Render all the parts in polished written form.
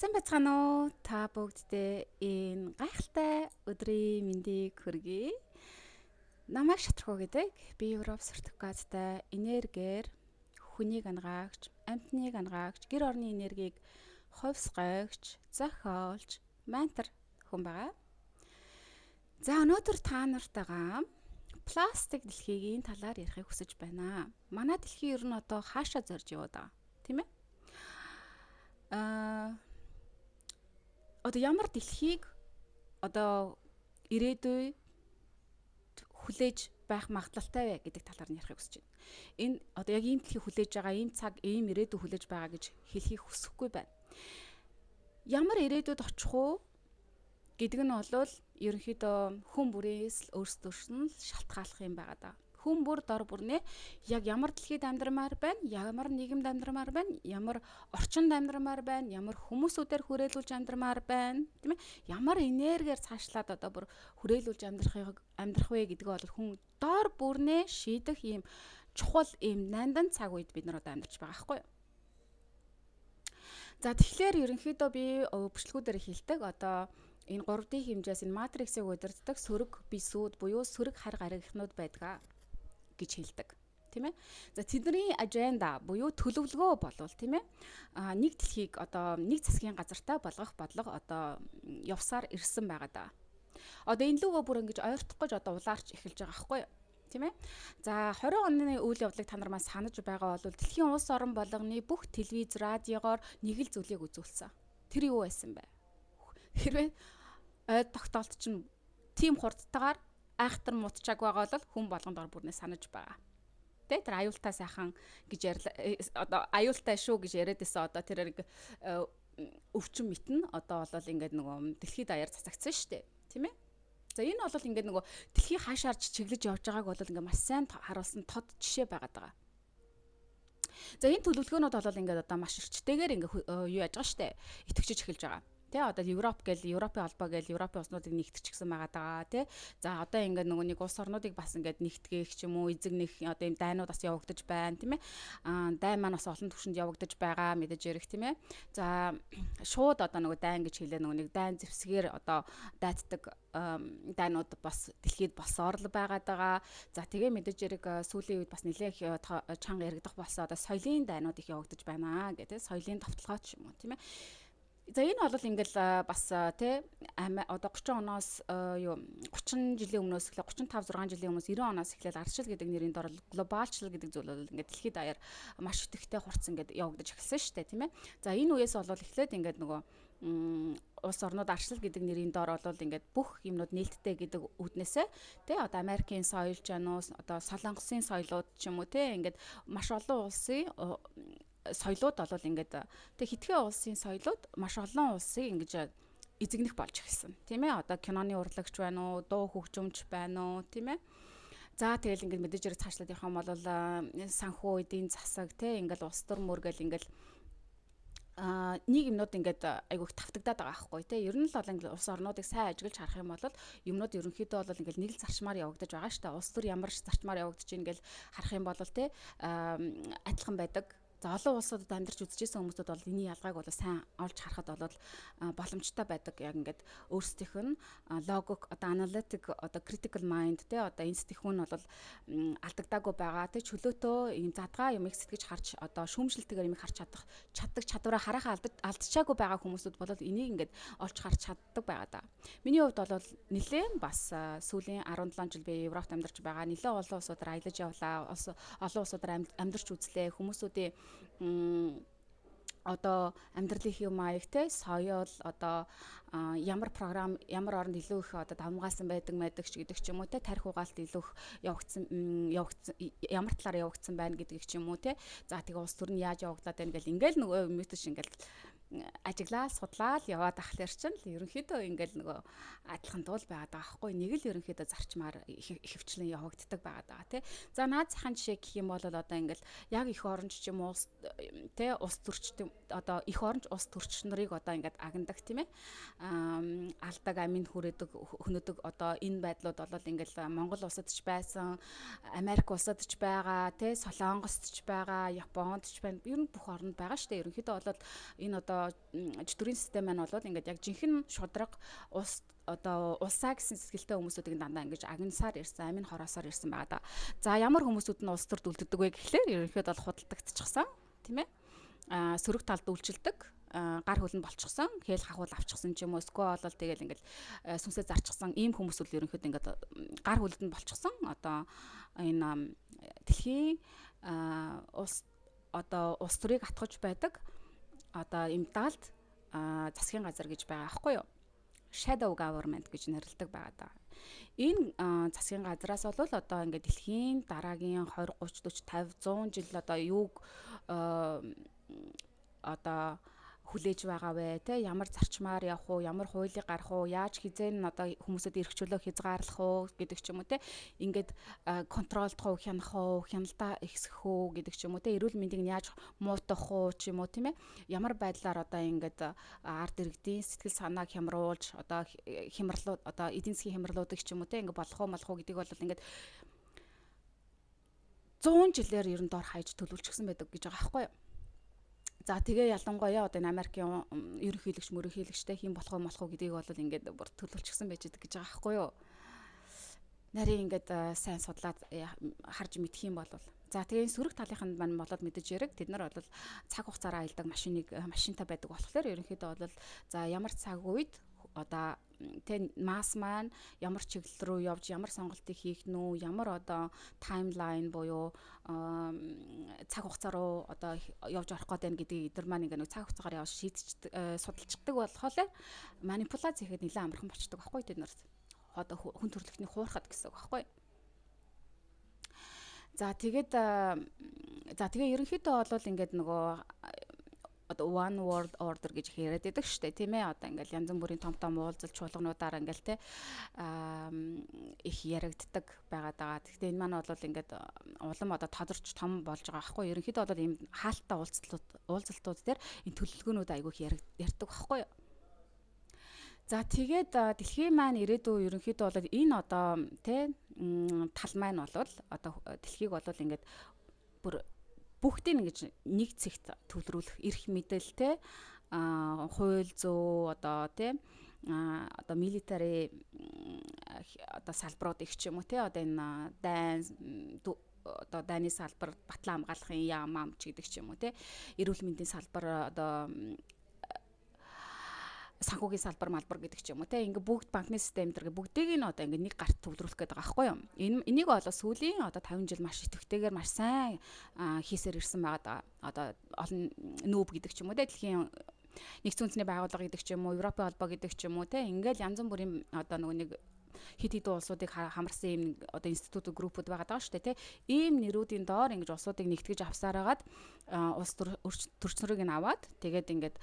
Сайн байцгаана уу? Та бүгддээ энэ гайхалтай өдрийн мэндийг хүргэе. Намайг Шатрхуу гэдэг. Би Европ сертификаттай энергиэр хүнийг ангаагч, амьтныг ангаагч, гэр орны энергийг хувьсгагч, зохиолч, ментор хүн байгаа. За, өнөөдөр та нартайгаа пластик дэлхийгийн талаар ярихыг хүсэж байна. Манай дэлхий ер нь одоо хаашаа зорж яваад байгаа, тийм ээ? Одоо ямар дэлхийг одоо ирээдүй хүлээж байх магадлалтай вэ гэдэг талаар нь ярихыг хүсэж байна. Энэ одоо яг ийм дэлхий хүлээж байгаа, ийм цаг, ийм ирээдүй хүлээж байгаа гэж хэлхийг хүсэхгүй байна. Ямар ирээдүйд очих уу гэдэг нь бол ерөнхийдөө хүн бүрээс л өөрсдөөс нь шалтгааллах юм байгаа даа. Хүн бүр дор бүрнээ яг ямар дэлхийд амьдрмаар байна, ямар нийгэмд амьдрмаар байна, ямар орчинд амьдрмаар байна, ямар хүмүүсүүдээр хүрээлүүлж амьдрмаар байна, тийм ээ? Ямар энергиэр цаашлаад одоо бүр хүрээлүүлж амьдрах вэ гэдгээ бол хүн дор бүрнээ шийдэх ийм чухал, ийм нандан цаг үед бид нар одоо амьдарч байгаа байхгүй юу? За, тэгэхээр ерөнхийдөө би бичлэгүүдээр хэлдэг, одоо энэ 3D хэмжээс энэ матриксыг удирддаг сөрөг бисүүд буюу сөрөг хар гаригхнууд байдаг гэж хэлдэг. Тийм ээ. За, тэдний agenda буюу төлөвлөгөө болвол, тийм ээ. Нэг дэлхийг одоо нэг засгийн газартай болгох бодлого одоо явсаар ирсэн байгаа даа. Одоо энэ лүүгөө бүр ингэж ойртох гэж одоо улаарч эхэлж байгаа байхгүй юу? Тийм ээ. За, 20 оны үйл явдлыг та нар маань санаж байгаа бол дэлхийн улс орон болгоны бүх телевиз, радиогоор нэг л зүйлийг үзүүлсэн. Тэр юу байсан бэ? Хэрвээ ойд тогтоолт чинь тийм хурдтайгаар айхтар мутчааг байгаа бол хүн болгонд ор бүрнээ санаж байгаа. Тэ, тэр аюултай сайхан гэж ярьла, одоо аюултай шүү гэж яриад байсан, одоо тэр нэг өвчин мэтэн одоо бол ингээд нөгөө дэлхийд даяар цацагдсан шүү дээ. Тийм ээ. За, энэ бол ингээд нөгөө дэлхий хаашаарч чиглэж явж байгааг бол ингээд маш сайн харуулсан тод жишээ байгаад байгаа. За, энэ төлөвлөгөөнүүд бол ингээд одоо маш эрчтэйгээр ингээд юу яаж байгаа штэ, итгэвчж эхэлж байгаа. Тэ, одоо Европ гээл, Европын холбоо гээл, Европын улснуудыг нэгтгэчихсэн байгаа даа, тэ. За, одоо ингээд нөгөө нэг улс орнуудыг бас ингээд нэгтгэх ч юм уу, эзэгнэх одоо ийм дайнууд бас явагдаж байна, тийм ээ. Дайн маань бас олон түвшинд явагдаж байгаа мэдээж ярих, тийм ээ. За, шууд одоо нөгөө дайн гэж хэлээ, нөгөө нэг дайн зэвсгээр одоо дайтдаг дайнууд бас дэлхийд болсоор л байгаад байгаа. За, тэгээ мэдээж яриг сүүлийн үед бас нэлээх чанга яригдах болсон, одоо соёлын дайнууд их явагдаж байна гэх, тэ, соёлын довтлогоо ч юм уу, тийм ээ. За, энэ бол ингээл бас, тий, одоо 30 оноос, юу, 30 жилийн өмнөөс эхлээ, 35 6 жилийн өмнөөс, 90 оноос эхлээл ардчил гэдэг нэрийн дор глобалчлал гэдэг зүйл бол ингээд дэлхийд даяар маш идэвхтэй хурц ингээд явагдаж эхэлсэн шүү дээ, тийм ээ. За, энэ үеэс бол эхлээд ингээд нөгөө улс орнууд ардчлал гэдэг нэрийн дор бол ингээд бүх юмнууд нээлттэй гэдэг үүднээсээ, тий, одоо Америкийн соёл ч уу, одоо Солонгосын соёлууд ч юм уу, тий, ингээд маш олон улсын соёлууд бол ингээд тэг хитгэн улсын соёлууд маш олон улсыг ингэж эзэгнэх болж эхэлсэн. Тийм ээ. Одоо киноны урлагч байна уу, дуу хөгжимч байна уу, тийм ээ. За, тэгэл ингээд мэдээж хэрэг цаашлаад явах юм бол санхүү, эдийн засаг, тий, ингээл улс төр мөргөл ингээл нэг юмнууд ингээд айгүйх тавтагдаад байгаа байхгүй, тий. Ер нь л бол ингээд улс орнуудыг сайн ажиглаж харах юм бол юмнууд ерөнхийдөө бол ингээд нэг л зарчмаар явагдаж байгаа шүү дээ. Улс төр ямар зарчмаар явагдаж ийн гэл харах юм бол, тий, адилхан байдаг. За, олон улсуудад амьдарч үзчихсэн хүмүүсүүд бол энэний ялгааг бол сайн олж харахад бол боломжтой байдаг. Яг ингээд өөрсдийнх нь логик, одоо аналитик, одоо critical mind, те, одоо энэ сэтгэхүүн бол алдагдаагүй байгаа. Те, чөлөөтөө ийм задгаа юмыг сэтгэж харж, одоо шүүмжлэлтэйгээр юмыг харж чадах чаддаг чадвараа хараахан алдчихаагүй байгаа хүмүүсүүд бол энийг ингээд олж харж чаддаг байгаа да. Миний хувьд бол нэлээд бас сүүлийн 17 жил би Европт амьдарч байгаа. Нэлээд олон улсуудаар аялаж явлаа. Олон улсуудаар амьдарч үзлээ. Хүмүүсүүдийн одоо амьдралын хэв маяг, те, соёл, одоо ямар програм ямар оронд илүү их одоо давмгаасан байдаг байдаг ч гэдэг ч юм уу, те, тарих угаалт илүү их явагдсан ямар талаар явагдсан байна гэдгийг ч юм уу, те. За, тэгээ улс төр нь яаж явагдлаад байна гэл ингээл нөгөө мэтш ингээл ажиглаад судлаад яваад ахлаар чинь л ерөнхийдөө ингээл нөгөө адилхан дуул байгаад байгаа байхгүй, нэг л ерөнхийдөө зарчмаар ихэвчлэн явагддаг байгаад байгаа, тий. За, наад захын жишээ гэх юм бол одоо ингээл яг эх оронч ч юм уу, тий, улс төрч, одоо эх оронч улс төрч нарыг одоо ингээд агнадаг, тийм ээ, алдаг, амийн хүрээдэг, хөнөдөг одоо энэ байдлууд бол ингээл Монгол улсад ч байсан, Америк улсад ч байгаа, тий, Солонгост ч байгаа, Японд ч байна. Ер нь бүх оронд байгаа шүү дээ. Ерөнхийдөө бол энэ одоо одоо чөтгөрийн систем маань бол ингээд яг жинхэнэ шудраг улс одоо улсаа гэсэн сэтгэлтэй хүмүүсүүдийг дандаа ингэж агнасаар ирсэн, амин хороосоор ирсэн байгаа да. За ямар хүмүүсүүд нь улс төрд үлддэг вэ гэхлээр ерөнхийдөө бол худалдагдчихсан, тийм ээ. Сөрөг талд үйлчилдэг, гар хөлөнд болчихсон, хээл хахуул авчихсан ч юм уу, эсвэл бол тэгэл ингээл сүнсээ зарчихсан ийм хүмүүсүүд ерөнхийдөө ингээд гар хөлөнд болчихсон. Одоо энэ дэлхийн улс одоо улс төрийг атгаж байдаг одоо им даалд засгийн газар гэж байгаа аахгүй юу? Shadow government гэж нэрлэдэг байгаа даа. Энэ засгийн газраас бол одоо ингээд дэлхийн дараагийн 20, 30, 40, 50, 100 жил одоо юуг одоо хүлээж байгаа вэ те, ямар зарчмаар явах уу, ямар хуулийг гаргах уу, яаж хизээ нь одоо хүмүүсэд эрх чөлөө хязгаарлах уу гэдэг ч юм уу те, ингээд контролдох уу, хянах уу, хяналтаа ихсгэх үү гэдэг ч юм уу те, эрүүл мэндийг нь яаж муутгах уу ч юм уу тийм ээ, ямар байдлаар одоо ингээд ард иргэдийн сэтгэл санааг хямруулж одоо хямралууд одоо эдийн засгийн хямралуудыг ч юм уу те ингээд болох уу малах уу гэдгийг бол ингээд 100 жилээр ер нь дор хаяж төлөвлөчихсөн байдаг гэж байгаа байхгүй юу. За тэгээ ялангуяа одоо энэ Америкийн ерөнхийлөгч мөрөнхийлөгчтэй хэн болох уу молох уу гэдгийг бол ингээд бүр төлөвлөчихсөн байж байгаа гэж байгаа байхгүй юу. Нарийн ингээд сайн судлаад харж мэдх юм бол. За тэгээ энэ сөрөг талынханд маань болоод мэдэж яриг тэд нар бол цаг хугацаараа аялдаг машиныг машинтай байдаг болохоор ерөнхийдөө бол за ямар цаг үед одоо тэ масс маань ямар чиглэл рүү явж ямар сонголтыг хийх нь үү, ямар одоо таймлайн буюу цаг хугацаа руу одоо явж орох гээд байна гэдгийг эдгээр маань ингээ нэг цаг хугацаагаар явж шийдэж судалчихдаг болохоор манипуляц хийхэд нэлээд амархан болчдөг байхгүй тэд нарт. Одоо хүн төрөлхтний хуурахад гэсэн үг байхгүй. За тэгээд за тэгээ ерөнхийдөө бол ингээд нөгөө одоо one world order гэж яриад байдаг шүү дээ, тийм ээ. Одоо ингээл янз бүрийн том том уулзалт чуулгануудаар ингээл те их яригддаг байгаад байгаа. Гэхдээ энэ маань бол ингээд улам одоо тодорч том болж байгаа байхгүй. Ерөнхийдөө бол ийм хаалттай уулзалтууд дээр энэ төлөвлөгөөнүүд айгүй их ярьдаг байхгүй юу. За тэгээд дэлхийн маань ирээдүй ерөнхийдөө бол энэ одоо те тал маань бол одоо дэлхийг бол ингээд бүр бүгдийг ингэж нэг цэгт төвлөрүүлэх эрх мэдэл те хууль зүй одоо те одоо military одоо салбарууд их ч юм уу те, одоо энэ дайн одоо дайны салбар, батлан хамгаалахын яам ам ч гэдэг ч юм уу те, эрүүл мэндийн салбар, одоо санхүүгийн салбар малбар гэдэг ч юм уу те, ингээ бүгд банкны систем дээр бүгдийг нь одоо ингээ нэг гарт төвлөрүүлэх гээд байгаа байхгүй юу. Энийг болоо сүүлийн одоо 50 жил маш идэвхтэйгээр маш сайн хийсээр ирсэн байгаа даа. Одоо олон нүүб гэдэг ч юм уу те, дэлхийн нэгдсэн үндэсний байгууллага гэдэг ч юм уу, Европын холбоо гэдэг ч юм уу те, ингээл янз бүрийн одоо нөгөө нэг хит хитэн улсуудыг хамарсан юм одоо институт группүүд байгаа даа шүү дээ те. Ийм нэрүүдийн доор ингэж улсуудыг нэгтгэж авсаар хагаад улс төрчнөрийг нь аваад тэгээд ингээд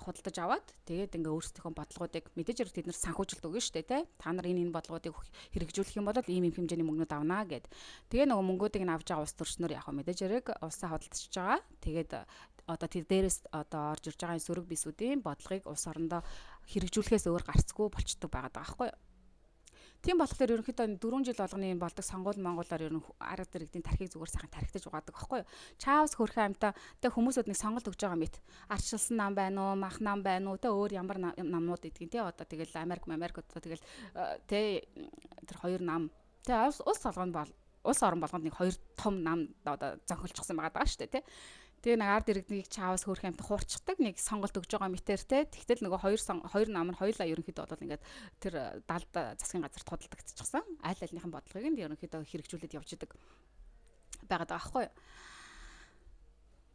худалдаж аваад тэгээд ингээ өөрсдийнхөө бодлогоодыг мэдээж хэрэг тэд нар санхүүжилт өгнө шүү дээ те. Та нар энэ бодлогоодыг хэрэгжүүлэх юм бол ийм ийм хэмжээний мөнгнүүд авнаа гэд. Тэгээ нөгөө мөнгүүдийг нь авч байгаа улс төрчнөр яг мэдээж хэрэг улсаа худалдаж байгаа. Тэгээд одоо тэр дээрээс одоо орж ирж байгаа энэ сөрөг бисүүдийн бодлогыг улс орондоо хэрэгжүүлэхээс өөр гарцгүй болчдөг байгаа даа байхгүй юу. Тийм болохоор ерөнхийдөө 4 жил болгоны болдог сонгуул Монголоор ер нь арга дэрэгдийн тархийг зүгээр сайхан тархитаж угаадаг байхгүй юу. Чаавс хөрхөн амтаа тэг хүмүүсүүд нэг сонголт өгж байгаа мэт. Арчилсан нам байна уу, мах нам байна уу, тэ өөр ямар намнууд гэдгийг тэ одоо тэгэл Америк, Америк одоо тэгэл тэ тэр хоёр нам тэ улс болгонд бол улс орон болгонд нэг хоёр том нам одоо зохиолчихсан байгаа даа шүү дээ тэ. Тэгээ нэг ард иргэднийг чаавс хөөрхөн амт хуурчдаг нэг сонголт өгж байгаа мэтэр те. Тэгтэл нөгөө хоёр нам нь хоёулаа ерөнхийдөө бол ингээд тэр далд засгийн газарт худалдагдчихсан. Аль альныхан бодлогыг нь ерөнхийдөө хэрэгжүүлээд явж идэг байгаад байгаа байхгүй юу.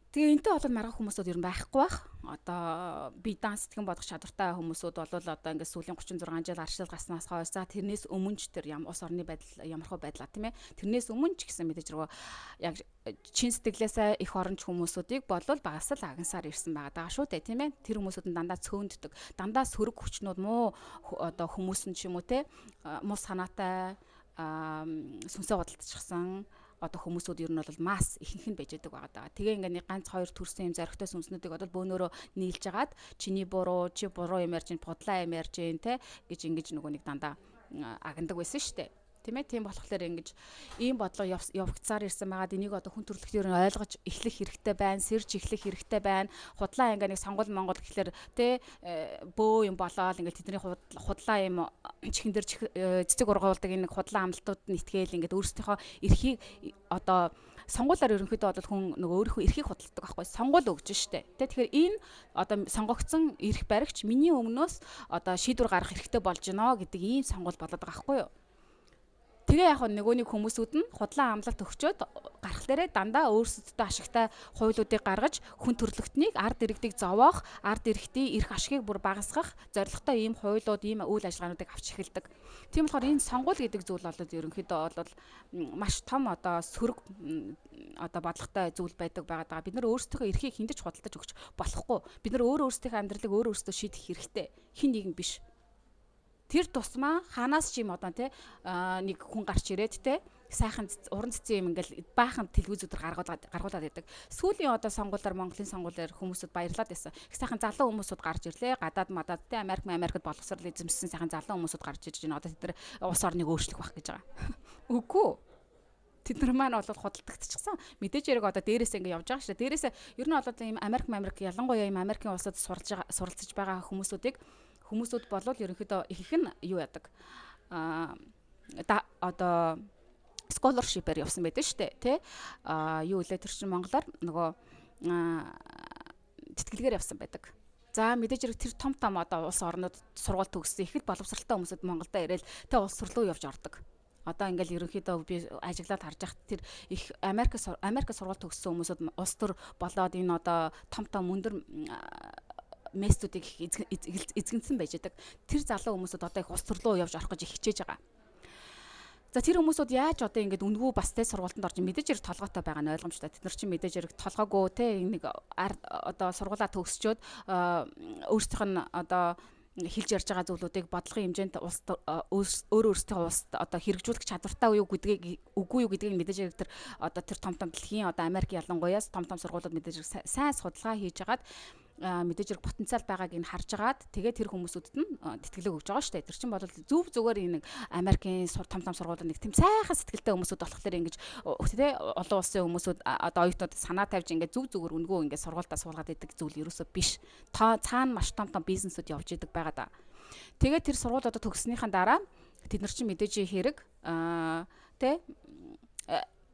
Тэгээ энтэй болоод маргах хүмүүсүүд ер нь байхгүй бах. Одоо би дан сэтгэн бодох чадвартай хүмүүсүүд бол одоо ингээд сүүлийн 36 жил арчлал гарснаас хойш за тэрнээс өмнө ч тэр ям улс орны байдал ямархуу байдлаа тийм ээ. Тэрнээс өмнө ч гэсэн мэдээж рүү яг чин сэтгэлээсээ их оронч хүмүүсүүдийг болвол багас л агансаар ирсэн байгаа даа шүү дээ тийм ээ. Тэр хүмүүсүүд нь дандаа цөөндөдөг. Дандаа сөрөг хүчнүүд муу одоо хүмүүс нь ч юм уу те муу санаатай сүнсээ худалдчихсан одоо хүмүүсүүд ер нь бол масс ихэнх нь байж байдаг байгаа даа. Тэгээ ингээ нэг ганц хоёр төрсэн юм зоригтой сүнснүүдийг одоо бөөнөрөө нийлж агаад чиний буруу, чи буруу юм ярьж, бодлаа юм ярьж гин те гэж ингэж нөгөө нэг дандаа агнадаг байсан шүү дээ. Тийм ээ. Тийм болохоор ингэж ийм бодлого явагдсаар ирсэн байгаад энийг одоо хүн төрөлхтөөр нь ойлгож эхлэх хэрэгтэй байна, сэрж эхлэх хэрэгтэй байна. Худлаа ингээ нэг сонгуул Монгол гэхлээр тэ бөө юм болоод ингээ тэдний худлаа юм чихэн дээр цэцэг ургуулдаг энэ худлаа амлалтууд нь итгээл ингээд өөрсдийнхөө эрхийг одоо сонгуулиар ерөнхийдөө бол хүн нөгөө өөрийнхөө эрхийг худалдаг байхгүй, сонгуул өгж штэ. Тэ тэгэхээр энэ одоо сонгогдсон эрх баригч миний өмнөөс одоо шийдвэр гаргах эрхтэй болж гинэ гэдэг ийм сонгуул болоод байгаа байхгүй юу? Тэгээ яг нөгөөний хүмүүсүүд нь худлаа амлалт өгчөөд гарах дээрээ дандаа өөрсөддөө ашигтай хуулиудыг гаргаж хүн төрөлхтнийг ард иргэдийг зовоох, ард иргэдийн эрх ашигыг бүр багасгах зорилготой ийм хуулиуд, ийм үйл ажиллагаануудыг авч эхэлдэг. Тийм болохоор энэ сонгуул гэдэг зүйл бол ерөнхийдөө бол маш том одоо сөрөг одоо бодлоготой зүйл байдаг байгаа даа. Бид нар өөрсдийнхөө эрхийг хиндэж худалдаж өгч болохгүй. Бид нар өөр өөрсдийнхөө амьдралыг өөр өөрсдөө шийдэх хэрэгтэй. Хин нэгэн биш. Тэр тусмаа хаанаас ч юм одоо тий нэг хүн гарч ирээд те сайхан уран цэцэн юм ингээл баахан телевизүүдээр гаргуулад байдаг. Сүүлийн одоо сонгуулиар Монголын сонгуулиар хүмүүсүүд баярлаад байсан. Их сайхан залуу хүмүүсүүд гарч ирлээ. Гадаад мадад те Америкт боловсрол эзэмшсэн сайхан залуу хүмүүсүүд гарч ирж байна. Одоо тэд нар улс орныг өөрчлөх байх гэж байгаа. Үгүй. Тэд нар маань бол худалдагдчихсан. Мэдээж хэрэг одоо дээрээс ингэ явж байгаа шүү дээ. Дээрээс ер нь бол ийм Америк ялангуяа ийм Америкийн улсад суралцж байгаа хүмүүсүүд болвол ерөнхийдөө ихэнх нь юу яадаг одоо scholarship-ээр явсан байдаг шүү дээ, тий? Юу үлээ тэр чинь монголоор нөгөө тэтгэлгээр явсан байдаг. За мэдээж хэрэг тэр том том одоо улс орнууд сургууль төгссөн их л боловсралтай хүмүүсүүд Монголдо ирээл тэ улс төрлөө явж ордог. Одоо ингээл ерөнхийдөө би ажиглаад харж байхад тэр их Америк сургууль төгссөн хүмүүсүүд улс төр болоод энэ одоо том том өндөр местүүдийг эзэгнсэн байж байдаг. Тэр залуу хүмүүсүүд одоо их улс төрлөө явж орох гэж их хичээж байгаа. За тэр хүмүүсүүд яаж одоо ингэж үнгүү бас тэ сургуультанд орж мэдээж хэрэг толгойтой байгаа нь ойлгомжтой. Тэд нар чинь мэдээж хэрэг толгойгөө тэ нэг одоо сургуулаа төгсчөөд өөрсдийнх нь одоо хэлж ярьж байгаа зүйлүүдийг бодлогын хэмжээнд улс өөр өөрсдийнхөө улсад одоо хэрэгжүүлэх чадвартай юу гэдгийг үгүй юу гэдгийг мэдээж хэрэг тэр одоо тэр том том дэлхийн одоо Америк ялангуяа том том сургуулиуд мэдээж хэрэг сайн судалгаа хийж хагаад мэдээж хэрэг потенциал байгааг нь харж агаад тэгээ тэр хүмүүсүүдэд нь тэтгэлэг өгж байгаа шүү дээ. Тэр чинь бол зөв зүгээр энэ Америкийн том том сургуулиуд нэг тийм сайхан сэтгэлтэй хүмүүсүүд болохоор ингэж тэ олон улсын хүмүүсүүд одоо оюутнууд санаа тавьж ингээд зөв зүгээр үнгөө ингээд сургуультаа суулгаад идэг зүйл ерөөсөө биш. Цаана маш том том бизнесүүд явж идэг байгаа да. Тэгээ тэр сургууль одоо төгссөнийхэн дараа тэд нар чинь мэдээж хэрэг тэ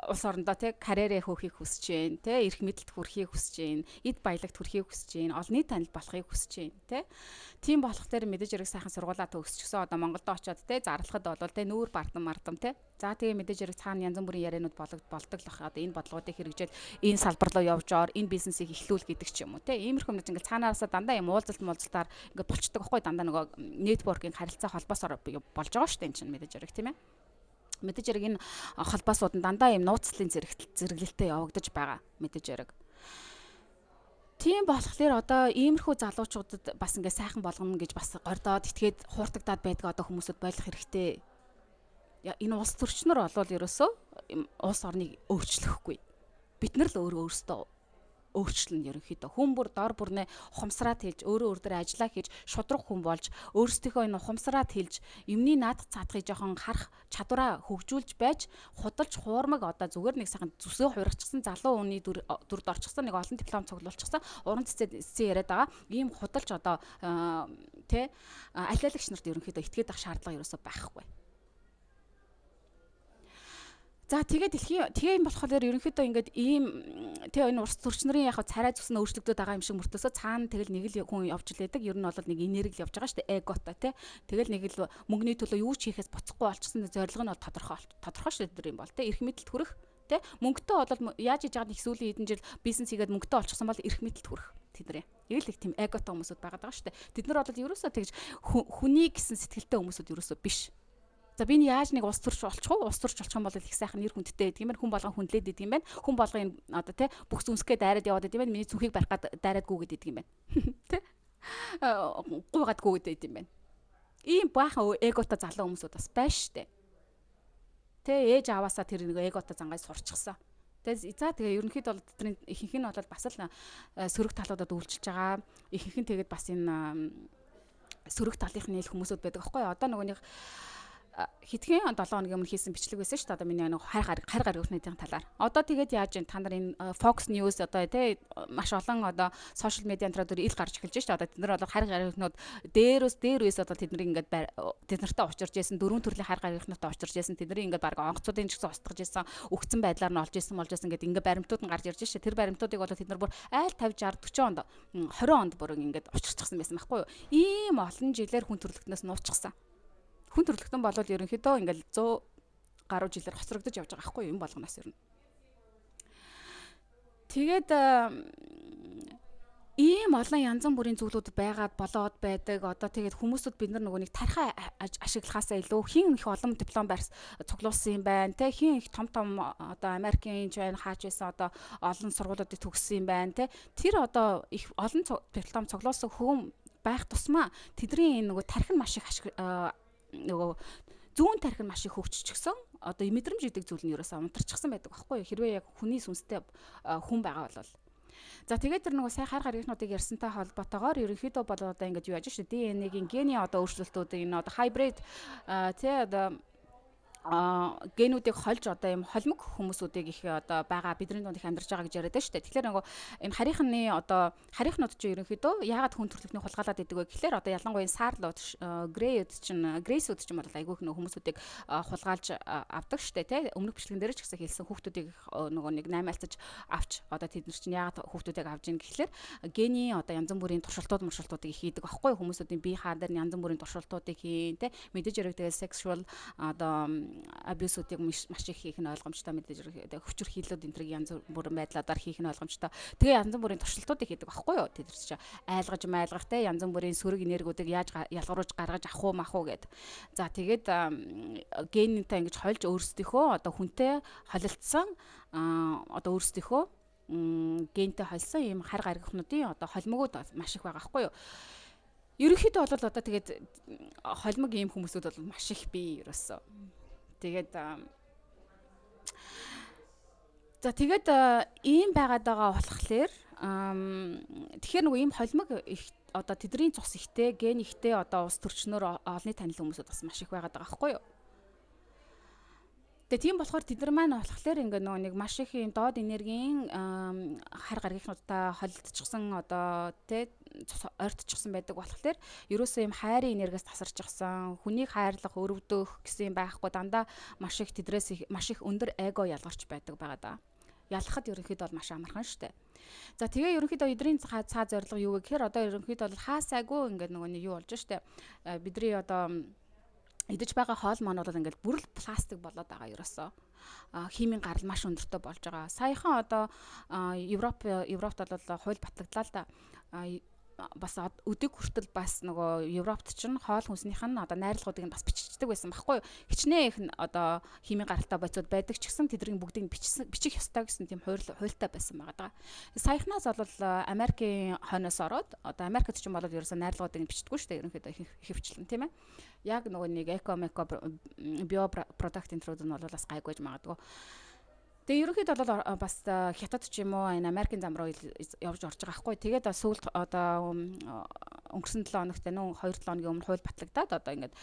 улс орондоо тий карьерээ хөөхийг хүсэж байна, тий эрх мэдэлд хүрэхийг хүсэж байна, эд баялагт хүрэхийг хүсэж байна, олонний танил болохыг хүсэж байна, тий. Тийм болох дээр мэдээж хэрэг сайхан сургуулаа төгсчихсөн одоо Монголд очиод тий зарлахад бол тий нүүр бардам мардам тий. За тэгээ мэдээж хэрэг цаана янз бүрийн яриануд болдог л ах. Одоо энэ бодлогоодыг хэрэгжээл энэ салбар руу явж ор, энэ бизнесийг эхлүүл гэдэг ч юм уу тий. Иймэрхүү юмнууд ингээл цаанаасаа дандаа юм уулзалт муулзалтаар ингээд болчдөг байхгүй, дандаа нөгөө нэтворкинг харилцаа холбоосоор болж байгаа шүү дээ энэ чинь мэдээж хэрэг тийм ээ. Мэдээж хэрэг энэ холбоосууд нь дандаа юм нууцлалын зэрэглэлтэй явагдаж байгаа мэдээж хэрэг. Тийм болохоор одоо иймэрхүү залуучуудад бас ингээ сайхан болгоно гэж бас гордоод итгээд хууртагдаад байдаг одоо хүмүүсүүд болох хэрэгтэй. Энэ улс төрчнөр болвол ерөөсөө улс орныг өөрчлөхгүй. Бид нар л өөрөө өөрсдөө өөрчлөн ерөнхийдөө хүн бүр дор бүрнээ ухамсараад хэлж өөрөө өөр дээр ажиллаа хийж шудраг хүн болж өөрсдийнхөө энэ ухамсараад хэлж юмны наадах цаадахыг жоохон харах чадвараа хөгжүүлж байж худалж хуурмаг одоо зүгээр нэг сайхан зүсөө хувирчихсан залуу хүний дүрд орчихсон нэг олон диплом цуглуулчихсан уран цэцэн яриад байгаа ийм худалж одоо тэ алиалагч нарт ерөнхийдөө итгээд авах шаардлага ерөөсөө байхгүй. За тэгээд дэлхийн тэгээ юм болохоор ерөнхийдөө ингээд ийм тэгээ энэ улс төрч нарын яг царай зүс нь өөрчлөгдөд байгаа юм шиг мөртөөсөө цаана тэгэл нэг л хүн явж лээдэг. Ер нь бол нэг энерги л явж байгаа шүү дээ. Эготой тий. Тэгэл нэг л мөнгөний төлөө юу ч хийхээс буцахгүй болчихсон зорилго нь бол тодорхой шүү дээ юм бол тий. Эрх мэдэлд хүрэх тий. Мөнгөтэй бол яаж хийж байгааг их сүүлийн хэдэн жил бизнес хийгээд мөнгөтэй болчихсон бол эрх мэдэлд хүрэх тэдний. Яг л их тийм эготой хүмүүсүүд байгаа даа шүү дээ. Тэд нар бол ерөөсөө тэгж хүний гэсэн сэтгэлтэй хүмүүсүүд ерөөсөө биш. За би энэ яаж нэг улс төрч болчих уу? Улс төрч болчих юм бол их сайхан нэр хүндтэй гэдэг юм байна. Хүн болгон хүндлээд идэг юм байна. Хүн болгон энэ одоо тий бүх зүнсгээ дайраад яваад идэм байна. Миний цүнхийг барих гад дайраад гүгээд идэг юм байна. Тэ? Гуйгаад гүгээд идэм юм байна. Ийм баахан эготой залуу хүмүүсүүд бас байна штэ. Тэ ээж аваасаа тэр нэг эготой зангаа сурчсан. Тэгээ за тэгээ ерөнхийдөө бол тэдний ихэнх нь бол бас л сөрөг талуудад үйлчилж байгаа. Ихэнх нь тэгээд бас энэ сөрөг талынхны ил хүмүүсүүд байдаг аахгүй юу? Одоо нөгөө нэг Хэдхэн 7 хоногийн өмнө хийсэн бичлэг байсан шүү дээ. Одоо миний нэг хар хар гаригнуудын талаар. Одоо тэгээд яаж юм та нар энэ Fox News одоо тий маш олон одоо social media энэ төр ил гарч эхэлж шүү дээ. Одоо тэд нар бол хар гаригнууд дээрөөс дээр үес одоо тэд нар ингээд тэд нартай учирч байсан, дөрвөн төрлийн хар гаригнуудтай учирч байсан. Тэд нар ингээд баг онгоцуудын ч гэсэн устгаж байсан, үхсэн байдлаар нь олж исэн болж исэн гэдэг ингээд баримтууд нь гарч ирж шүү дээ. Тэр баримтуудыг бол тэд нар бүр айл 50 60 40 онд 20 онд бүр ингээд учирчихсан байсан байхгүй юу? Ийм олон жилээр хүн төрөлхтнөөс нуучихсан. Хүн төрөлхтөн болвол ерөнхийдөө ингээл 100 гаруй жилээр хоцрогдож явж байгаа байхгүй юу, юм болгоноос ер нь. Тэгээд ийм олон янз бүрийн зүйлүүд байгаад болоод байдаг. Одоо тэгээд хүмүүсүүд бид нар нөгөө нэг тархиа ашиглахаасаа илүү хин их олон диплом барьс цуглуулсан юм байна. Тэ хин их том том одоо Америкийн ч байна, хаач байсан одоо олон сургуулиудыг төгссөн юм байна. Тэ тэр одоо их олон диплом цуглуулсан хүн байх тусмаа тэдний энэ нөгөө тархи нь маш их нөгөө зүүн тархи нь маш их хөгжчихсөн. Одоо мэдрэмж гэдэг зүйл нь ерөөсөө унтарчихсан байдаг байхгүй юу? Хэрвээ яг хүний сүнстэй хүн байгаа бол. За тэгээд тэр нөгөө сая хар гаригнуудыг ярьсантай холбоотойгоор ерөнхийдөө бол одоо ингэж юу яаж шүү дээ. DNA-гийн генийн одоо өөрчлөлтүүдийг энэ одоо хайбрид тий одоо генүүдийг хольж одоо юм холимог хүмүүсүүдийг их одоо байгаа бидний дунд их амьдарч байгаа гэж яриад байна шүү дээ. Тэгэхээр нөгөө энэ харийнхны одоо харийнхнууд чинь ерөнхийдөө яагаад хүн төрөлхтнийг хулгайлаад идэг вэ гэхлээр одоо ялангуяа саарлууд, грейуд чинь, грейсүүд чинь бол айгүй их нөгөө хүмүүсүүдийг хулгайлж авдаг шүү дээ, тий. Өмнөх бичлэгэн дээр ч гэсэн хэлсэн хүүхдүүдийг нөгөө нэг наймаалцаж авч одоо тэд нар чинь яагаад хүүхдүүдийг авж ийн гэхлээр генийн одоо янз бүрийн туршилтууд муршилтуудыг их хийдэг аахгүй хүмүүсүүдийн бие хаан дээр янз бүрийн туршилтуудыг хийн, тий. Мэдээж хэрэг тэгэл sexual одоо абьюсуудыг маш их хийх нь ойлгомжтой, мэдээж хүчээр хийлүүд энэ тэрийг янз бүрийн байдлаар хийх нь ойлгомжтой. Тэгээ янз бүрийн туршилтуудыг хийдэг аахгүй юу? Тэд нар чинь айлгаж майлгах те янз бүрийн сөрөг энергиудыг яаж ялгаруулж гаргаж авах уу мах уу гэд. За тэгээд гентэй ингэж хольж өөрсдийнхөө одоо хүнтэй холилдсон одоо өөрсдийнхөө гентэй холсон ийм хар гаригхнуудын одоо холимогууд маш их байгаа аахгүй юу? Ерөнхийдөө бол одоо тэгээд холимог ийм хүмүүсүүд бол маш их бий ерөөсөө. Тэгээд за тэгээд ийм байгаад байгаа болохоор тэгэхээр нөгөө ийм холимог их одоо тэдний цус ихтэй, ген ихтэй одоо улс төрчнөр олонний танил хүмүүсүүд бас маш их байгаад байгаа байхгүй юу? Тэгээ тийм болохоор тэд нар маань болохоор ингээ нөгөө нэг маш их юм доод энергийн хар гаригнуудтай холилдчихсан одоо тэ ойртчихсан байдаг болохоор ерөөсөө юм хайрын энергиэс тасарчихсан, хүнийг хайрлах, өрөвдөх гэсэн юм байхгүй, дандаа маш их тэдрээс маш их өндөр эго ялгарч байдаг байгаа даа. Ялахад ерөнхийдөө бол маш амархан штэ. За тэгээ ерөнхийдөө эдрийн цаа зорилго юу вэ гэхээр одоо ерөнхийдөө бол хаасайгүй ингээд нөгөө нэг юу болж штэ. Бидний одоо идэж байгаа хоол маань бол ингээд бүрэл пластик болоод байгаа ерөөсөө. Химийн гарал маш өндөртэй болж байгаа. Саяхан одоо Европт бол хууль батлагдлаа л да. Бас өдөг хүртэл бас нөгөө Европт чинь хоол хүнснийх нь одоо найрлагуудыг нь бас биччихдэг байсан байхгүй юу? Хичнээн их одоо химийн гаралтай бодисууд байдаг ч гэсэн тэднийг бүгдийг бичих ёстой гэсэн тийм хуультай байсан байгаа даа. Саяхнаас бол Америкийн хойноос ороод одоо Америкт чинь бол ерөөсөө найрлагуудыг нь бичдэггүй шүү дээ ерөнхийдөө ихэвчлэн тийм ээ. Яг нөгөө нэг эко меко био продакт энтрүүд нь бол бас гайгүй магадгүй. Тэгээ ерөнхийдөө бол бас хятад ч юм уу энэ Америкийн зам руу явж орж байгаа байхгүй. Тэгээд сүүлд одоо өнгөрсөн 7 хоногт нүүн 2-7 хоногийн өмнө хууль батлагдаад одоо ингээд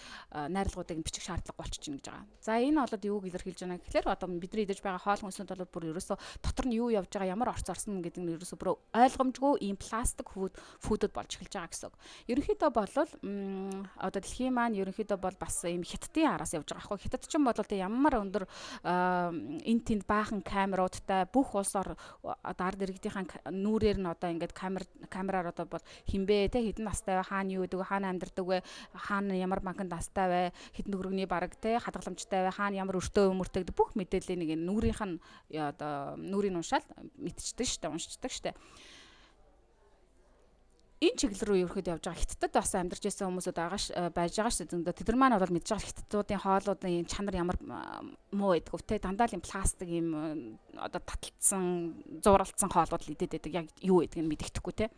найрлагуудыг бичих шаардлага болчихно гэж байгаа. За энэ болоод юуг илэрхийлж байна гэхлээр одоо бидний идэж байгаа хоол хүнсүүд бол бүр ерөөсөө дотор нь юу явж байгаа, ямар орц орсон гэдэг нь ерөөсөө бүр ойлгомжгүй ийм пластик фүүдүүд болж эхэлж байгаа гэсэн үг. Ерөнхийдөө бол одоо дэлхийн маань ерөнхийдөө бол бас ийм хятадын араас явж байгаа байхгүй. Хятад ч юм бол тэг ямар өндөр энэ тэнд баахан камеруудтай бүх улс одоо ард иргэдийнхаа нүрээр нь одоо ингээд камераар одоо бол хинбэ те хэдэн настай вэ, хаана юу гэдэг вэ, хаана амьдардаг вэ, хаана ямар банкнд настай вэ, хэдэн төгрөгийн бараг те хадгаламжтай вэ, хаана ямар өртөө өмөртэй гэдэг бүх мэдээллийг нэг нүрийнх нь одоо нүрийг уншаал мэдчихдээ штэ, уншчихдаг штэ. Энэ чиглэл рүү ерөөхдөө явж байгаа. Хятадд бас амьдарч байсан хүмүүсүүд байгаа байж байгаа шүү дээ. Тэд нар маань бол мэдж байгаа хятадуудын хоолуудын чанар ямар муу байдаг вэ те. Дандаа л юм пластик юм одоо таталтсан, зууралдсан хоолууд л идэд байдаг. Яг юу гэдгийг нь мэддэхгүй те.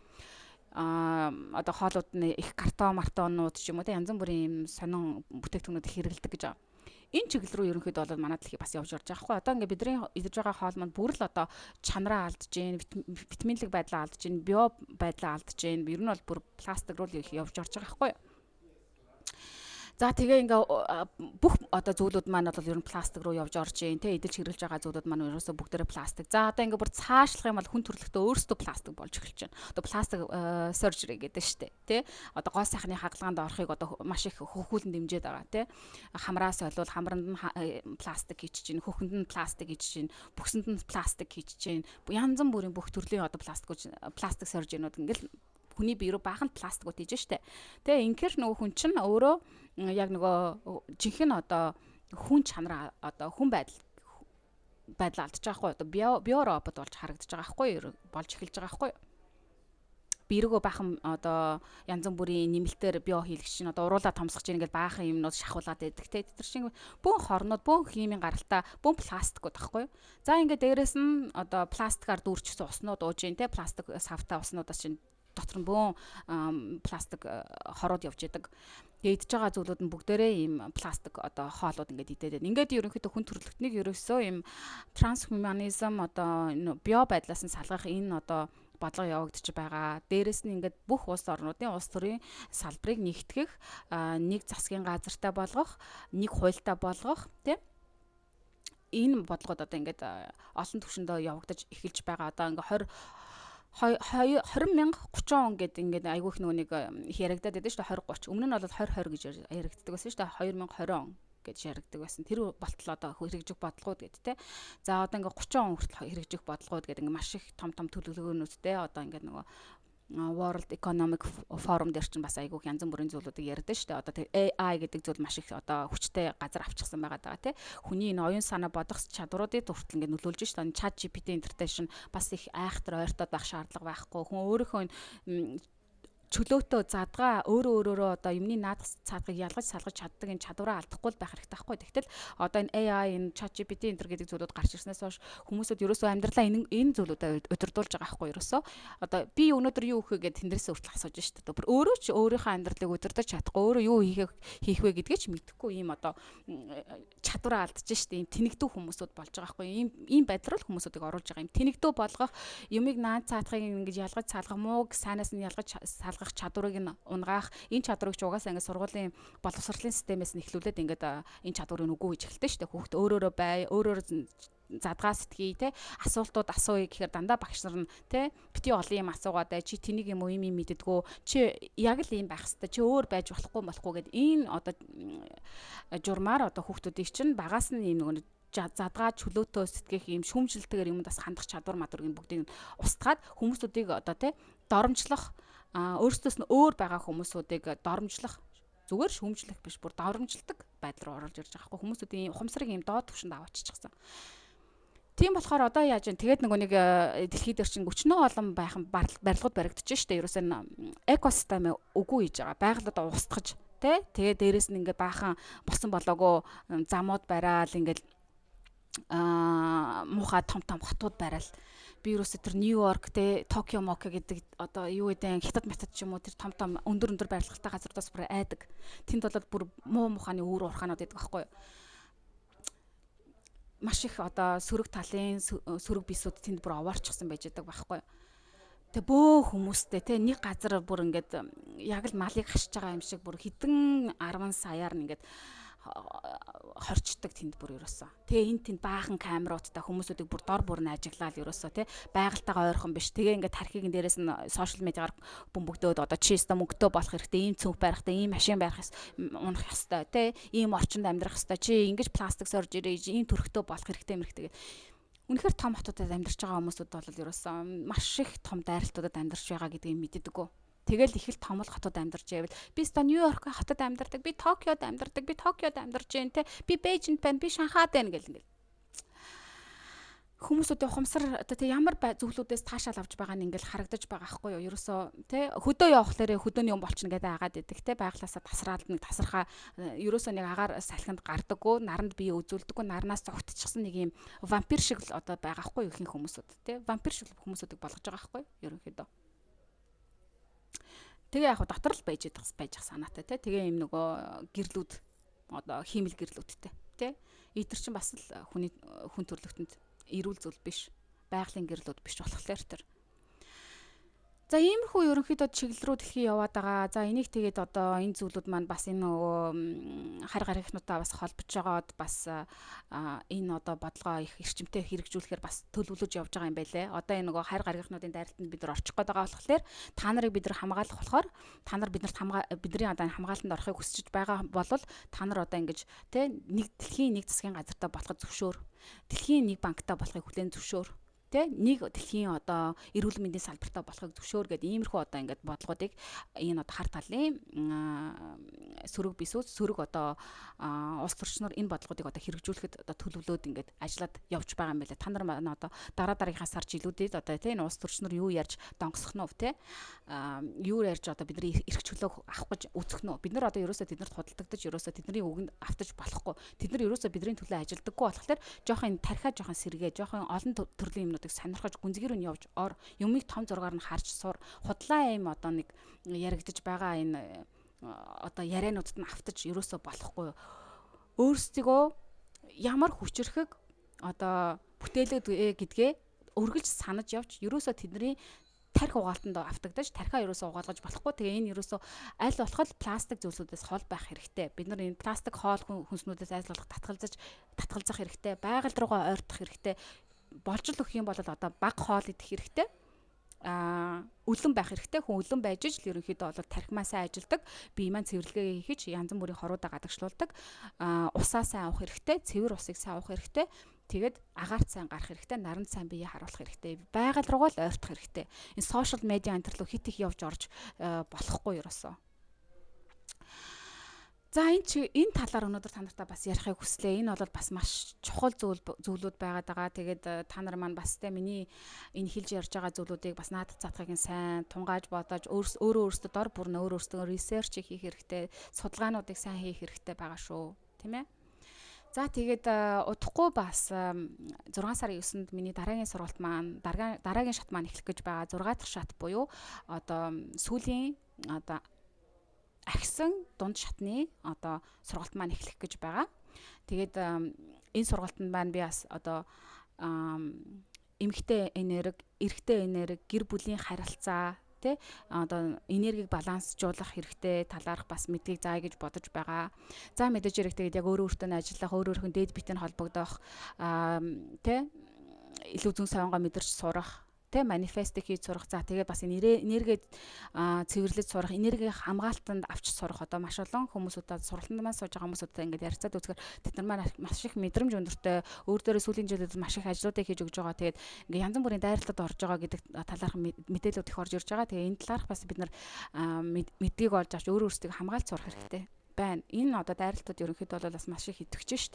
Одоо хоолууд нь их картон, мартонууд ч юм уу те янз бүрийн юм сонин бүтээгдэхүүнүүд их хэрэглэдэг гэж байгаа. Энэ чиглэл рүү ерөнхийдөө бол манай дэлхий бас явж орж байгаа хгүй. Одоо ингээ бидний идэж байгаа хоол маань бүр л одоо чанараа алдж гин, витаминлэг байдлаа алдж гин, био байдлаа алдж гин. Ер нь бол бүр пластик руу л явж орж байгаа хгүй. За тэгээ ингээ бүх одоо зүйлүүд маань бол ер нь пластик руу явж орж ийн те, эдэлж хэрэглэж байгаа зүйлүүд маань ерөөсөө бүгдээрээ пластик. За одоо ингээ бүр цаашлах юм бол хүн төрөлхтөө өөрсдөө пластик болж эхэлж байна. Одоо пластик surgery гэдэг штэ те. Одоо гоо сайхны хагалгаанд орохыг одоо маш их хөхүүлэн дэмжиж байгаа те. Хамраас солиул хамранд нь пластик хийчих чинь, хөхөнд нь пластик хийчих чинь, бүксэнд нь пластик хийчих чинь. Янз бүрийн бүх төрлийн одоо пластик surgery-нууд ингээл хүний бие рүү баахан пластикууд хийж штэ. Тэгээ инхээр нөгөө хүн чинь өөрөө яг нөгөө жинхэнэ одоо хүн чанараа одоо хүн байдлаа алдчих байхгүй, одоо био робот болж харагдаж байгаа байхгүй, болж эхэлж байгаа байхгүй. Бирэгөө баахан одоо янз бүрийн нэмэлтээр био хийлгэж чинь одоо уруулаа томсгож чинь ингээл баахан юмнууд шахуулаад байдаг те. Тэр чинь бөөн хорнууд, бөөн химийн гаралтай, бөөн пластикууд байхгүй. За ингээд дээрэс нь одоо пластикаар дүүрчихсэн уснууд ууж ийн те, пластик савтай уснуудаас чинь дотор нь бөөн пластик хорууд явж идэг. Тэгээ идж байгаа зүйлүүд нь бүгдээрээ ийм пластик одоо хоолууд ингээд идээд байна. Ингээд ерөнхийдөө хүн төрөлхтнийг ерөөсөө ийм трансхуманизм одоо био байдлаас нь салгах энэ одоо бодлого явагдаж байгаа. Дээрэс нь ингээд бүх улс орнуудын улс төрийн салбарыг нэгтгэх, нэг засгийн газартай болгох, нэг хуультай болгох тийм энэ бодлогод одоо ингээд олон түвшинд явагдаж эхэлж байгаа. Одоо ингээд 20 30 он гэдэг ингээд айгүйх нөгөө нэг яригадаад байдаг шүү дээ, 20 30. Өмнө нь бол 20 20 гэж яригддаг байсан шүү дээ. 2020 он гэж яригддаг байсан. Тэр болтол одоо хэрэгжих бодлогууд гэдэг те. За одоо ингээд 30 он хүртэл хэрэгжих бодлогууд гэдэг ингээд маш их том том төлөвлөгөөнүүдтэй одоо ингээд нөгөө World Economic Forum дээр чинь бас айгүйх янз бүрийн зүйлүүдийг ярьдаг шүү дээ. Одоо тэр AI гэдэг зүйл маш их одоо хүчтэй газар авчихсан байгаа даа тий. Хүний энэ оюун санаа бодох чадваруудыг хүртэл ингээд нөлөөлж шүү дээ. Chat GPT энтертэй шин бас их айхтар ойртоод байх шаардлага байхгүй. Хүн өөрийнхөө чөлөөтөө задгаа өөрөө өөрөөрөө одоо юмны наадах цаадгыг ялгаж салгаж чаддаг энэ чадвараа алдахгүй л байх хэрэгтэй байхгүй. Тэгтэл одоо энэ AI, энэ ChatGPT энэ төр гэдэг зүйлүүд гарч ирснээс хойш хүмүүсүүд ерөөсөө амьдралаа энэ зүйлүүдэд удирдуулж байгаа байхгүй ерөөсөө. Одоо би өнөөдөр юу хийх вэ гэдээ тэндээсээ хүртэл асууж шүү дээ. Бүр өөрөө ч өөрийнхөө амьдралыг удирдах чадахгүй, өөрөө юу хийх вэ гэдгийг ч мэдэхгүй ийм одоо чадвараа алдчих шүү дээ. Ийм тэнэгдүү хүмүүсүүд болж байгаа байхгүй. Ийм байдал руу хүмүүсүүдийг оруулж байгаа. Ийм тэнэгдүү болгох, юмыг наад цаадахыг ингэж ялгаж салгах, мууг сайнаас нь ялгаж салгах чадварыг нь унгаах, энэ чадварыг ч угаасаа ингээд сургуулийн боловсролын системээс нь эхлүүлээд ингээд энэ чадварыг үгүй хийж эхэлдэг шүү дээ. Хүүхд өөрөөрөө бай, өөрөөрөө задгаа сэтгэе те, асуултууд асууя гэхээр дандаа багш нар нь те бити олон юм асуугаад бай, чи тэнийг юм уу юм мэддэггүй, чи яг л ийм байх хэвээр, чи өөр байж болохгүй гэд энэ одоо журмаар одоо хүүхдүүдийг чинь багаас нь ийм нөгөө задгаа чөлөөтөө сэтгэх ийм шүүмжлэлтэйгээр юмд бас хандах чадвар мадрыг бүгдийг устгаад хүмүүсүүдийг одоо те доромжлох, өөрсдөөс нь өөр байгаа хүмүүсүүдийг доромжлох, зүгээр шүүмжлэх биш, бүр доромжлдог байдал руу оруулж ирж байгаа байхгүй. Хүмүүсүүдийн ухамсарыг ийм доод түвшинд авааччихсан. Тийм болохоор одоо яаж вэ? Тэгээд нөгөө нэг дэлхий дээр чинь өчнөө олон байхан барилгууд баригдаж штэ. Ерөөсөө экосистем үгүй хийж байгаа. Байгаль одоо устгаж тэ. Тэгээд дээрэс нь ингээд баахан босон болоогүй замууд бараал ингээд муухай том том хотууд бараал. Би ерөөсөө тэр Нью-Йорк те, Токио Моко гэдэг одоо юу гэдэг хятад метод ч юм уу тэр том том өндөр өндөр барилгатай газруудаас бүр айдаг. Тэнд бол бүр муу муханы үүр уурхаанууд байдаг байхгүй юу? Маш их одоо сөрөг талын сөрөг бисүүд тэнд бүр овоорчихсан байж байдаг байхгүй юу? Тэ бөө хүмүүстэй те нэг газар бүр ингээд яг л малыг хашиж байгаа юм шиг бүр хэдэн 10 саяар нь ингээд хорчдөг тэнд бүр ерөөсөө. Тэгээ энэ тэнд баахан камеруудтай хүмүүсүүдийг бүр дор бүр нь ажиглаад ерөөсөө тий байгальтайгаа ойрхон биш. Тэгээ ингээд тархийг дээрээс нь сошиал медиагаар бөмбөгдөөд одоо чи өстө мөнгөтэй болох хэрэгтэй, ийм цүнх барих хэрэгтэй, ийм машин барих унах ёстой тий, ийм орчинд амьдрах ёстой, чи ингэж пластик сорж ирээ, ийм төрхтөө болох хэрэгтэй мэрхтэй. Үнэхээр том хотуудад амьдарч байгаа хүмүүсүүд бол ерөөсөө маш их том дайралтуудад амьдарч байгаа гэдгийг мэддэггүй. Тэгэл их л том л хотод амьдарч байвал би ста Нью-Йорк хотод амьдардаг, би Токиод амьдардаг, би Токиод амьдарч байна те, би Бээжинд байна, би Шанхайд байна гэл ингээл. Хүмүүсүүдийн ухамсар одоо те ямар зүйлүүдээс таашаал авч байгаа нь ингээл харагдаж байгаа байхгүй юу? Ерөөсөө те хөдөө явахлаарэ хөдөөний юм болчихно гэдэг агаад идэг те, байглаасаа тасраал нэг тасархаа ерөөсөө нэг агаар салхинд гардаггүй, наранд бие үзүүлдэггүй, нарнаас зогтчихсан нэг юм вампир шиг л одоо байгаа байхгүй юу ихэнх хүмүүсүүд те, вампир шиг хүмүүсүүдийг болгож байгаа байхгүй юу ерөнхийдөө. Тэгээ яг дотор л байж байх санаатай те. Тэгээ юм нөгөө гэрлүүд одоо хиймэл гэрлүүдтэй те. Итэр чинь бас л хүний хүн төрлөختөнд эрүүл зүйл биш. Байгалийн гэрлүүд биш болохоор тэр. За, иймэрхүү ерөнхийдөө чиглэл рүү дэлхий яваад байгаа. За, энийг тэгээд одоо энэ зүйлүүд маань бас энэ нөгөө хар гаригнуудаа бас холбож жагаад бас энэ одоо бодлогоо их эрчимтэй хэрэгжүүлэхээр бас төлөвлөж явж байгаа юм байлээ. Одоо энэ нөгөө хар гаригнуудын дайралтанд бид нар орчих гээд байгаа болохоор та нарыг бид нар хамгаалах болохоор та нар биднэрт бидний одоо хамгаалтанд орохыг хүсэж байгаа бол та нар одоо ингэж тэ нэг дэлхийн нэг засгийн газартай болоход зөвшөөр. Дэлхийн нэг банктай болохыг хүлээн зөвшөөр, тэ, нэг дэлхийн одоо эрүүл мэндийн салбартаа болохыг зөвшөөр гэдэг иймэрхүү одоо ингээд бодлогоодыг энэ одоо хар талын сөрөг бисүүд, сөрөг одоо улс төрчнөр энэ бодлогоодыг одоо хэрэгжүүлэхэд одоо төлөвлөөд ингээд ажиллаад явж байгаа юм байна лээ. Та нар маань одоо дараа дараагийнхаа сар жилүүдэд одоо тэ энэ улс төрчнөр юу ярьж донгосох нь вэ, тэ, юу ярьж одоо бидний эрх чөлөөг авах гэж үзэх нь вэ? Бид нар одоо ерөөсөө тэднэрт худалдагдаж, ерөөсөө тэдний үгэнд автаж болохгүй. Тэд нар ерөөсөө бидний төлөө ажилдаггүй болохоор жоохон энэ тархиа жоохон сэргээ, жоохон олон төрлийн юмнуудыг сонирхож гүнзгий рүү нь явж ор, юмыг том зургаар нь харж сур. Худлаа юм одоо нэг яригдаж байгаа энэ одоо яриануудад нь автаж ерөөсөө болохгүй. Өөрсдийгөө ямар хүчрхэг одоо бүтээлүүд гэдгээ өргөлж санаж явж, ерөөсөө тэдний тархи угаалтанд автагдаж, тархиа ерөөсөө угаалгаж болохгүй. Тэгээ энэ ерөөсөө аль болох пластик зүйлсүүдээс хол байх хэрэгтэй. Бид нар энэ пластик хоол хүнснүүдээс аль болох татгалзах хэрэгтэй. Байгаль руугаа ойртох хэрэгтэй. Болж л өгөх юм бол одоо баг хоол идэх хэрэгтэй, үлэн байх хэрэгтэй. Хүн үлэн байж л ерөнхийдөө бол тархимаа сайн ажилдаг, бие маань цэвэрлэгээ хийхич янз бүрийн хоруудаа гадагшлуулдаг. Усаа сайн уух хэрэгтэй, цэвэр усыг сайн уух хэрэгтэй. Тэгээд агаарт сайн гарах хэрэгтэй, наранд сайн бие харуулах хэрэгтэй. Байгаль руугаа л ойртох хэрэгтэй. Энэ сошиал медиа энэ төр лөө хит их явж орж болохгүй ерөөсөө. За, энэ талаар өнөөдөр та нартай бас ярихыг хүслээ. Энэ бол бас маш чухал зүйлүүд байгаад байгаа. Тэгээд та нар маань бас те миний энэ хэлж ярьж байгаа зүйлүүдийг бас наадах заадахыг сайн тунгааж бодож, өөрөө өөрсдөө дор бүр нь өөрөө өөрсдөө research хийх хэрэгтэй, судалгаануудыг сайн хийх хэрэгтэй байгаа шүү. Тийм ээ. За, тэгээд удахгүй бас 6 сарын 9-нд миний дараагийн сургалт маань, дараагийн шат маань эхлэх гэж байгаа. 6 дахь шат буюу одоо сүүлийн одоо ахисан дунд шатны одоо сургалт маань эхлэх гэж байгаа. Тэгээд энэ сургалтанд маань би бас одоо эмэгтэй энерги, эрэгтэй энерги, гэр бүлийн харилцаа, тэ, одоо энергийг балансжуулах хэрэгтэй талаарх бас мэдлэгийг заая гэж бодож байгаа. За, мэдээж хэрэг тэгээд яг өөрөө өөртөө нь ажиллах, өөрөө өөрийнхөө дээд биетэй нь холбогдох, тэ, илүү зөн совингоо мэдэрч сурах, тэ, манифест хийж сурах. За, тэгээд бас энэ энерги цэвэрлэж сурах, энерги хамгаалтанд авч сурах. Одоо маш олон хүмүүсүүдээ, сургалтанд маань сууж байгаа хүмүүсүүдээ ингээд ярилцаад үзэхээр тэд нар маань маш их мэдрэмж өндөртэй, өөр дээрээ сүүлийн жилүүдэд маш их ажлуудыг хийж өгж байгаа. Тэгээд ингээд янз бүрийн дайралтад орж байгаа гэдэг талаарх мэдээлүүд их орж ирж байгаа. Тэгээ энэ талаарх бас бид нар мэдлэгийг олж авч өөрөө өөрсдийгөө хамгаалж сурах хэрэгтэй байна. Энэ одоо дайралтууд ерөнхийдөө бол бас маш их идэвхжээ штэ.